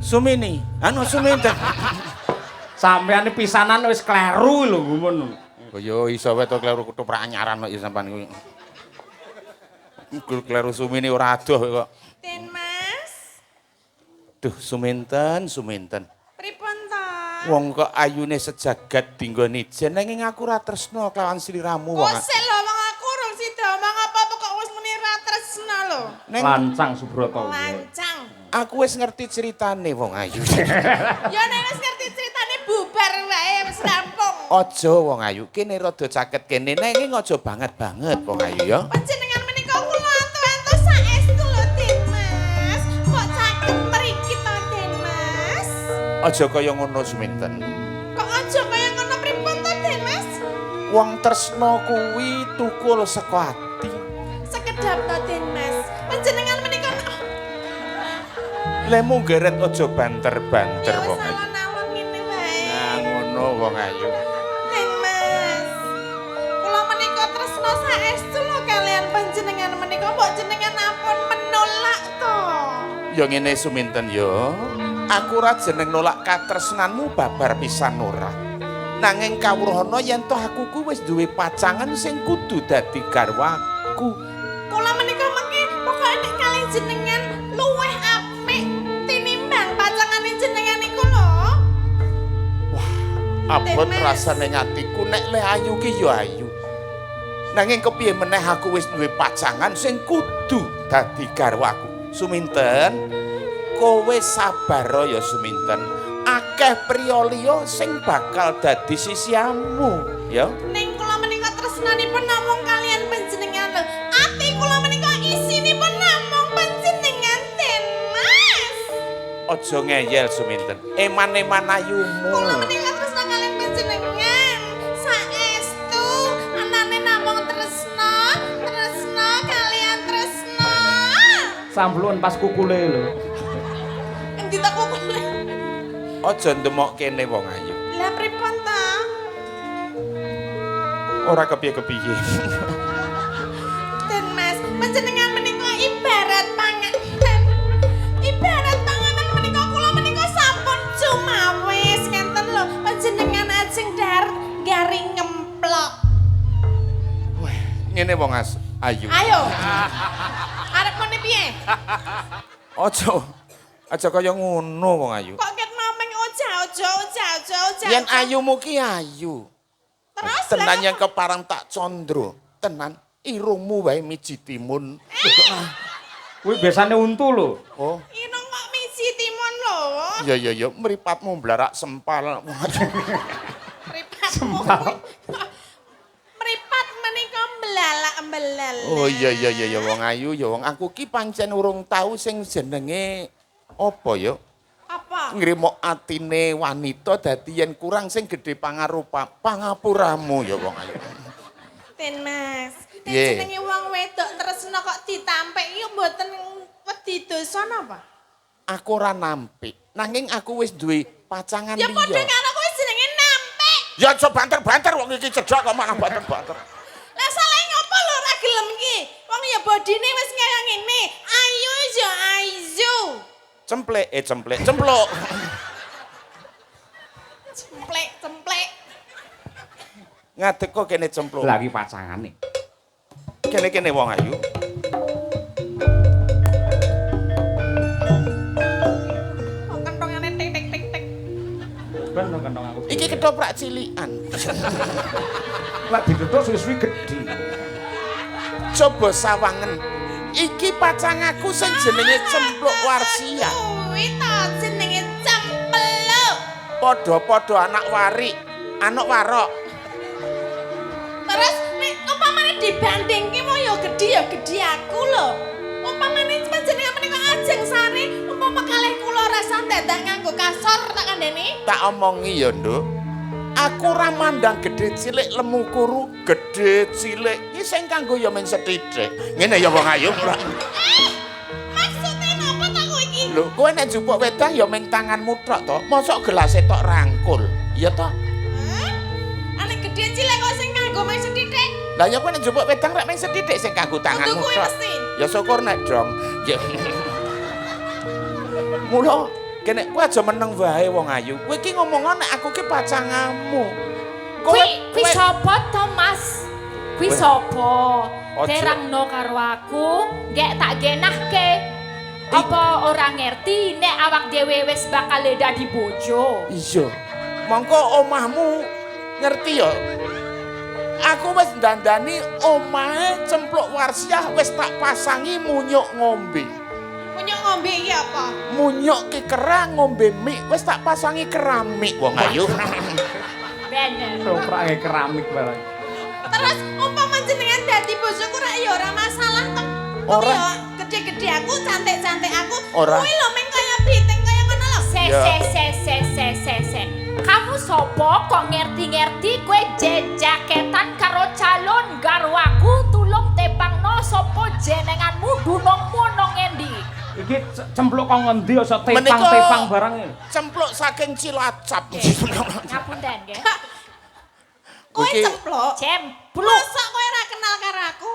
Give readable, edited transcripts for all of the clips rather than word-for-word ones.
Sumini, anu Suminten. Sampeyan pisanan wis kleru lho gumun. Oh yo iso wae to kleru ketoprak anyaran kok ya sampean kuwi. Kleru Sumini ora adoh kok. Den Mas. Duh, Suminten, Suminten. Pripun to? Wong kok ayune sejagat dinggo nijen nanging aku ora tresna kelawan sliramu wong. Kok lho wong aku urung sida omong apa-apa kok wis muni ra tresna lho. Neng Lancang Subroto. Lancang. Aku wis ngerti ceritane wong ayu. Ya nek wis ngerti ceritane bubar wae wis rampung. Aja wong ayu, kene rada caket kene nanging aja banget-banget wong ayu ya. Panjenengan menika kula antu-antu saestu lho Den Mas. Kok caket mriki to Den Mas? Aja kaya ngono Suminten. Kok aja kaya ngono pripun to Den Mas? Wong tresna kuwi tukul saka ati. Sekedap to Den Mas. Panjenengan menika lemu geret aja banter-banter ya wong ayu. Alon-alon ngene wae. Nah ngono wong ayu. Den Mas. Kula menika tresna saestu lho kalian panjenengan menika mbok jenengan ampun menolak to. Ya ngene Suminten ya. Aku ora jeneng nolak katresnanmu babar pisan ora. Nanging kawruhana yen toh aku ku wis duwe pacangan sing kudu dadi garwaku. Kula menika mengki pokoke nek kalih jenengan luwih apik tinimbang pacangane jenengan niku lho. Wah, abot rasane atiku nek le ayu ki ya ayu. Nanging kepiye meneh aku wis duwe pacangan sing kudu dadi garwaku. Suminten, kowe sabar ya Suminten. Akeh priya liya sing bakal dadi sisiamu, ya. Ning kula menika tresnanipun namung kalian panjenengan lho. Ati kula menika isinipun namung panjenengan Den Mas. Aja ngeyel Suminten. Eman-eman ayumu. Kula menika tresna kalian panjenengan. Saestu anane namung tresna, tresna kalian tresna. Samplun pas kukule lho. Endi ta kukule? Aja ndemok kene wong ayu. Lah pripun ta? Ora kepiye-kepiye. Den Mas, panjenengan menika ibarat panganan. Ibarat panganan menika kula menika sampun cumawis ngenten lho. Panjenengan ajeng dhahar garing ngemplok. Wah, ngene wong ayu. Ayo. Arep muni piye? Aja. Aja kaya ngono wong ayu. Kok ket mameng oja oja oja oja. Yen ayumu ki ayu. Terus tenan yang keparang tak condro. Tenan irungmu wae miji timun. Kuwi biasane untu lho. Oh. Irung kok miji timun lho. Iya iya iya, mripatmu blarak sempal. Mripatmu. Mripat menika belalak-belalak. Oh iya iya iya ya wong ayu ya wong aku ki pancen urung tau sing jenenge apa ya? Apa? Ngrimo atine wanita dadi yen kurang sing gedhe pangarupa pangapuramu ya wong ayu. Den Mas, nek jenenge wong wedok tresna kok ditampik iki mboten wedi dosa napa? Aku ora nampik, nanging aku wis duwe pacangan Ya liya. padha karo kowe jenenge nampik. Ya aja banter-banter wong iki cedhak kok malah banter-banter. Lah salah ngopo lho ora gelem iki? Wong ya bodine wis kaya ngene. Ayu ya ayu. Cemplek, cemplek, cemplok. Cemplek, cemplek. Ngadeg kok kene cempluk. Lah iki pacangane. Kene-kene wong ayu. Kok kentongane tik tik tik tik. Ben kentong aku. Iki ketoprak cilikan. Lah ditutuk suwi-suwi gedhi. Coba sawangen. Iki pacangaku sing jenenge Cempluk Warsia. Kuwi ta jenenge cempluk. Padha-padha anak warik, anak warok. Terus nek umpamane dibandingke mau ya gedhi aku lho. Umpamane panjenengan menika ajeng sare, umpama kalih kula rasa dadak nganggo kasor tak kandhani. Tak omongi ya, Nduk. Aku ora mandang gedhe cilik lemu kuru, gedhe cilik iki sing kanggo ya men sethithik. Ngene ya wong ayu. Maksude napa ta kowe iki? Lho, kowe nek njupuk wedang ya men tanganmu tok to. Mosok gelase tok rangkul. Iya to? Ane gedhe cilik kok sing kanggo men sethithik. Lah ya kowe nek njupuk wedang rek men sethithik sing kanggo tanganmu tok. Ya syukur nek dong. Ya. Mula Kene kowe aja meneng wae wong ayu. Kowe iki ngomong nek aku ki pacanganmu. Kuwi kuwi sapa to, Mas? Kuwi sapa? Terangno karo aku, gek tak genahke. Apa ora ngerti nek awak dhewe wis bakal dadi bojo? Iya. Mongko omahmu ngerti ya? Aku wis ndandani omahe Cempluk Warsiah wis tak pasangi munyuk ngombe. Munyuk ngombe iki apa? Munyuk ki kerang ngombe mik wis tak pasangi keramik wong ayu. Bener. Soprake keramik barang. Terus umpama jenengan dadi bojoku rak ya ora masalah to. Ora. Ya gede-gede aku, cantik-cantik aku. Ora. Kuwi lho meng kaya biting kaya ngono lho. Se se se se se se se. Kamu sopo kok ngerti-ngerti kowe jejaketan karo calon garwaku, tulung tepangno sopo jenenganmu dunungmu nang ngendi? Iki cempluk kok ngendi aja tepang-tepang barang iki. Cempluk saking Cilacap. Ngapunten nggih. Kowe cempluk. Cempluk. Mosok kowe ora kenal karo aku?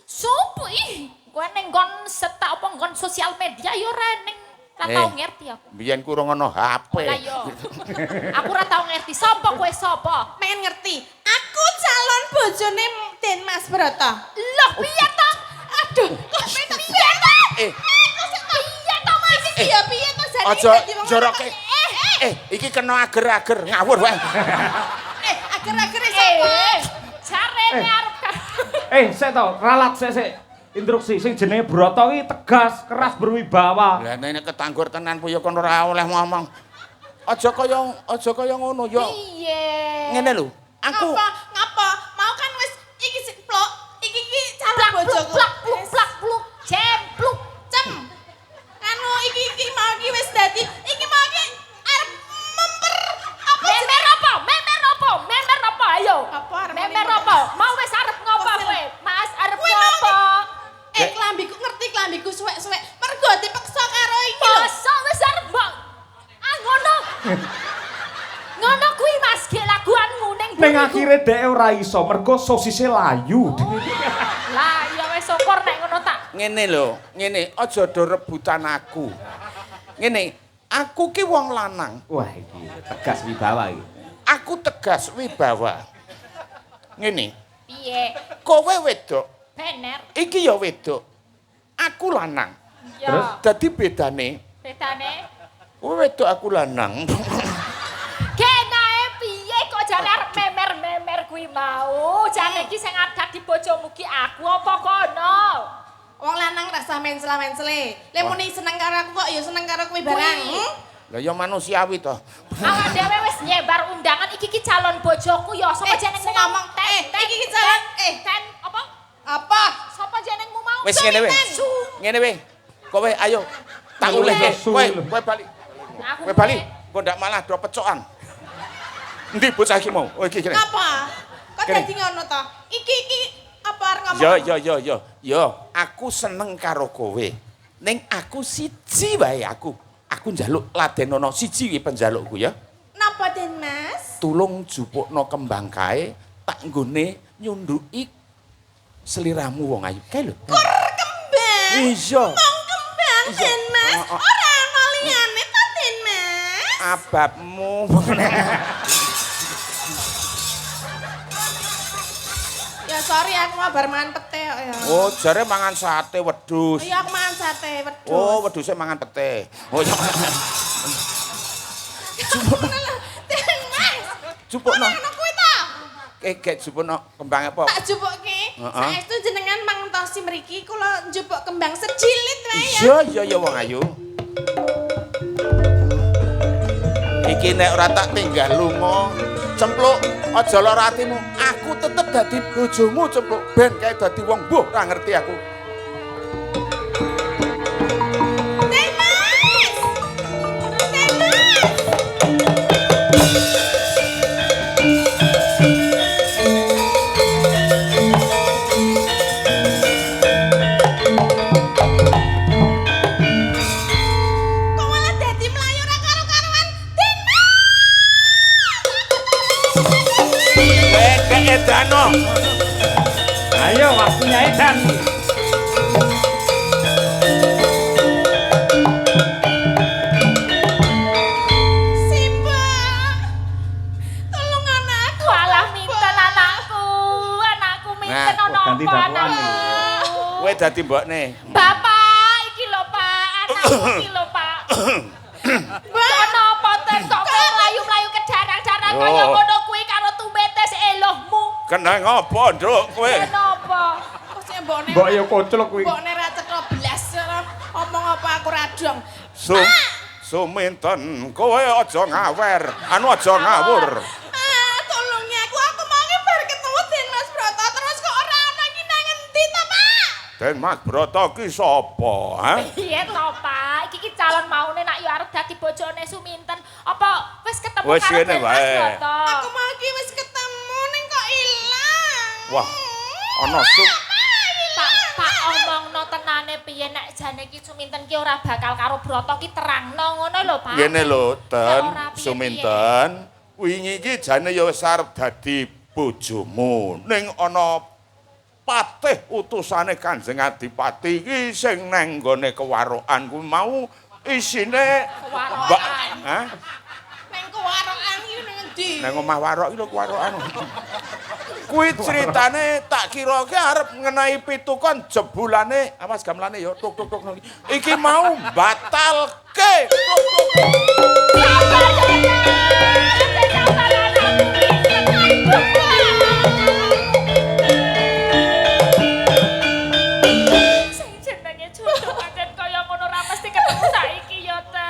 Sopo ih? Kowe ning nggon setak apa nggon sosial media ya ora ning ora tau ngerti aku. Biyen ku ora ono HP. Lah yo. Aku ora tau ngerti sapa kowe sapa. Pengen ngerti. Aku calon bojone Den Mas Broto. Loh piye to? Aduh, kok piye to? Piye to Mas? Iki ya piye to jane Aja dadi wong joroke. Iki kena ager-ager ngawur wae. Ager-agere sapa? Jarene arep Sik to, ralat sik sik. Instruksi sing jenenge Broto iki tegas, keras, berwibawa. Lah nek ketanggur tenan po ya kon ora oleh ngomong. Aja kaya ngono ya. Piye? Ngene lho, aku ngapa? Ngapa? Mau kan wis iki sik plok, iki iki calon bojoku. Plak pluk plak pluk, cempluk, cem. Anu iki iki mau iki wis dadi, iki mau iki arep memper apa memer apa? Memer apa? Memer apa? Ayo. Apa arep memer apa? Mau wis arep ngopo kowe? Mas arep ngopo? Klambiku ngerti klambiku suwek-suwek mergo dipeksa karo iki lho. Masa wis arep mbok. Ah ngono. Ngono kuwi Mas ge laguanmu ning ning akhire dhek ora iso mergo sosise layu. Lah ya wis syukur nek ngono tak. Ngene lho, ngene aja do rebutan aku. Ngene, aku ki wong lanang. Wah iki tegas wibawa iki. Aku tegas wibawa. Ngene. Piye? Kowe wedok. Bener. Iki ya wedok. Aku lanang. Ya. Terus dadi bedane? Bedane? Kowe wedok aku lanang. Kenae piye kok jane arep memer-memer kuwi mau? Jane iki sing adat di bojomu ki aku apa kono? Wong lanang rasa mencela-mencele. Lek muni seneng karo aku kok ya seneng karo kuwi barang. Lah ya manusiawi to. Awak dhewe wis nyebar undangan iki ki calon bojoku ya sapa jenengmu ngomong? Iki ki calon ten apa? Apa? Sapa jenengmu mau? Wis ngene wae. Ngene wae. Kowe ayo tak ulehke. Kowe bali. Kowe bali. Kok ndak malah do pecokan. Endi bocah iki mau? Oh iki kene. Apa? Kok dadi ngono to? Iki iki apa arep ngomong? Yo yo yo yo. Yo, aku seneng karo kowe. Ning aku siji wae aku. Aku njaluk ladenono siji iki penjalukku ya. Napa Den Mas? Tulung jupukno kembang kae tak nggone nyunduki seliramu wong ayu. Kae lho. Kur kembang. Iya. Mong kembang Den Mas. Ora ana liyane ta Den Mas? Ababmu. Ya sorry aku mau bar mangan pete kok ya. Oh, jare mangan sate wedhus. Iya aku mangan sate wedhus. Oh, wedhuse mangan pete. Oh iya. Den Mas. Jupukno. Ora ana kuwi ta? Gek jupukno kembang apa? Tak jupukke. Saestu jenengan mangtosi mriki kula njupuk kembang sejilid wae ya. Iya iya ya wong ayu. Iki nek ora tak tinggal lunga, Cempluk aja lara atimu. Aku tetep dadi bojomu Cempluk. Ben kae dadi wong mbuh ora ngerti aku. Den Mas. Den Mas. Kok malah dadi mlayu ora karo-karuan? Den Mas. Edano. Ayo waktunya edan. Suminten Nah, ana ganti apa dakwaan anakku? Kowe dadi mbokne. Bapak, iki lho Pak, anakku iki lho Pak. Ana apa ten kok kowe mlayu-mlayu kejarang-jarang kaya ngono kuwi karo tumete elohmu. Kena ngopo, Nduk, kowe? Kenapa? Kok sing mbokne. Mbok ya koclok kuwi. Mbokne ra cetha blas omong apa aku ra dong. Suminten, kowe aja ngawer, anu aja ngawur. Ah, tolongnya aku mau ki bar ketemu Den Mas Broto terus kok ora ana iki nang endi ta, Pak? Den Mas Broto ki sapa, ha? Piye to, Pak? Iki ki calon maune nak yo arep dadi bojone Suminten. Apa wis ketemu Wis karo ngene Den Mas wae. Broto? Aku mau ki wis ketemu ning kok ilang. Wah, ana sup. Pak, Pak omongno tenane piye nek jane ki Suminten ki ora bakal karo Broto ki terangno ngono lho, Pak. Ngene lho, Ten, Ora piye-piye. Suminten. Wingi iki jane ya wis arep dadi bojomu. Ning ana patih utusane Kanjeng Adipati iki sing nang nggone kewarokan kuwi mau isine Kewarokan. Hah? Nang kewarokan iki nang endi? Nang omah warok iki lho kewarokan. Kuwi critane tak kira ki arep ngenai pitukon jebulane awas gamelane ya tuk tuk tuk. Iki mau batalke. Tuk tuk tuk. Sabar ya, sabar anakku. Sing jenenge jodoh pancen kaya ngono ora mesti ketemu saiki ya, Teh.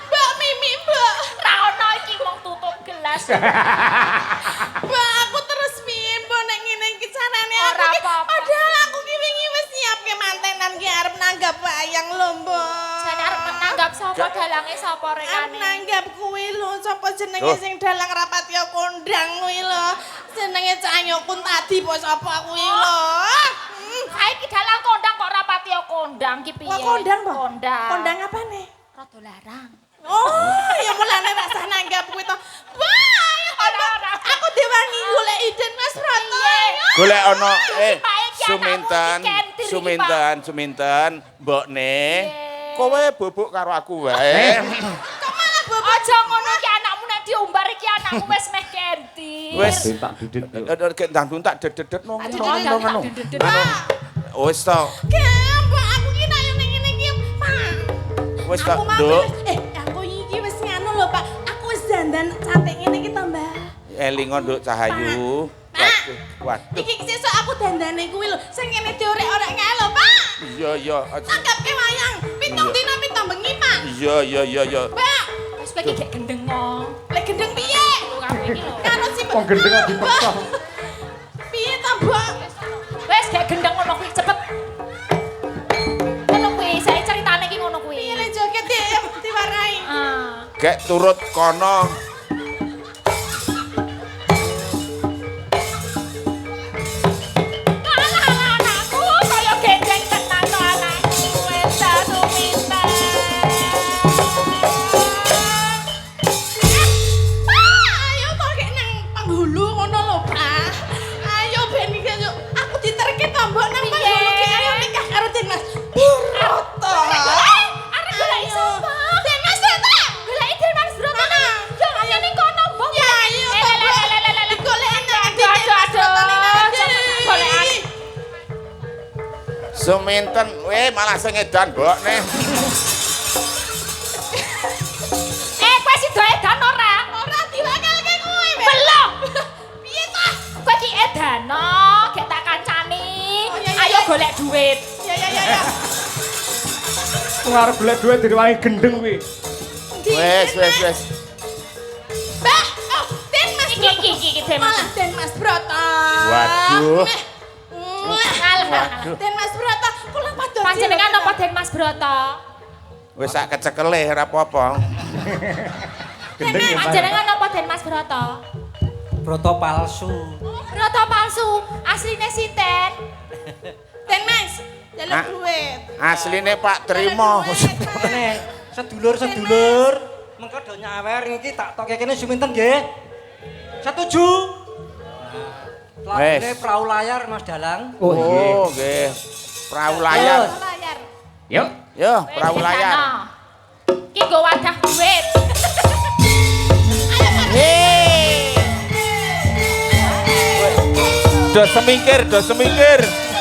Mbak Mimi, Mbak. Ra ono iki mung tutup gelas. Mbak, aku terus piye, Mbak, nek ngene iki carane aku Ora ki apa-apa. padahal aku ki wingi wis nyiapke mantenan ki arep nanggap wayang lho, Mbak. Jane arep nanggap sapa dalange sapa Arep rekane? nanggap kuwi lho, sapa jenenge Duh. sing dalang rapatya kondang kuwi lho. Jenenge Cahyo Kuntadi apa sapa kuwi lho. Saiki dalang kondang kok rapatya kondang ki piye? Kok kondang, Mbak? Kondang. Kondang apane? Rada larang. Oh, ya mulane rasah nanggap kuwi to. Wah, ya Ora, ora. Aku diwangi golek iden Mas Broto. Golek ana Pak, iki Suminten, anakmu iki kentir iki, Suminten, Suminten, mbokne. Piye? Kowe bubuk karo aku wae. Kok malah bobok Aja ngono iki anakmu nek diumbar iki anakmu wis meh kentir. Wis. Tak didit. Gendang tak dedet no Tak ngono. dedet. Wis to, Mbak, aku ki nek yo ning ngene iki, Pak. wis to, Aku mau Nduk. aku iki wis nganu lho, Pak. Aku wis dandan cantik ngene iki to, Mbak. Elingo Nduk Cahayu. Pak. Waduh, waduh. Iki sesuk aku dandane kuwi lho, sing ngene diorek-orek kae lho, Pak. Iya, iya. Tanggapke wayang, 7 dina 7 bengi, Pak. Iya, iya, iya, iya. Mbak, Wis kowe iki gek gendeng kok. lek gendeng piye? Karo iki lho. Karo si Wong gendeng kok dipeksa. Piye to, Mbak? Wis gek gendeng ngono kuwi cepet. Ngono kuwi, saya ceritane iki ngono kuwi. Piye le joget diwarai? Ah. Gek turut kono. Alah anakku kaya gendeng tenan to anakku wis ta Suminten. Pak, ayo to gek nang penghulu ngono lho, Pak. Ayo ben iki yo aku diterke to, Mbok nang Piye? penghulu ki ayo nikah karo Den Mas Broto. Arep goleki sapa? Den Mas Broto. Goleki Den Mas Broto. Yo ayo ning kono, Mbok. Ya ayo to, Mbok. Digoleki nang endi Aduh, Den Mas Broto ning aduh, endi? aduh. Golekan. Suminten, weh malah sing edan mbokne. Eh, kowe sida edan ora? Ora diwakalke kowe, Mbak. Belum. Piye ta? Kowe ki edano, gek tak kancani. Oh, iya, iya, Ayo iya. golek duit. Ya ya ya ya. Wong arep golek duit direwangi gendeng kuwi. Endi, Wes, Den wes, Mas? wes. Mbak, oh, Den Mas Iki Broto. iki iki iki Den Mas. Malah Den Mas Broto. Waduh. Meh. Mwah. Ngalah. Waduh. Den Mas Broto, kula pados. Panjenengan napa Den Mas Broto? Wis sak kecekele ora apa-apa. Gendeng ya, Pak. Panjenengan napa Den Mas Broto? Broto palsu. Broto palsu, asline sinten? Den Mas, jaluk Ah. duit. Asline Pak Trimo. Jaluk duit, Mas. Kene sedulur-sedulur mengko do nyawer iki tak toke kene Suminten nggih. Setuju? Nah, Wes. Lagune perahu layar Mas Dalang. Oh, nggih. Oh, nggih. Perahu layar. Terus. Layar. Yuk. Yo, perahu layar. Ki nggo wadah duit. Hei. Do semingkir, do semingkir.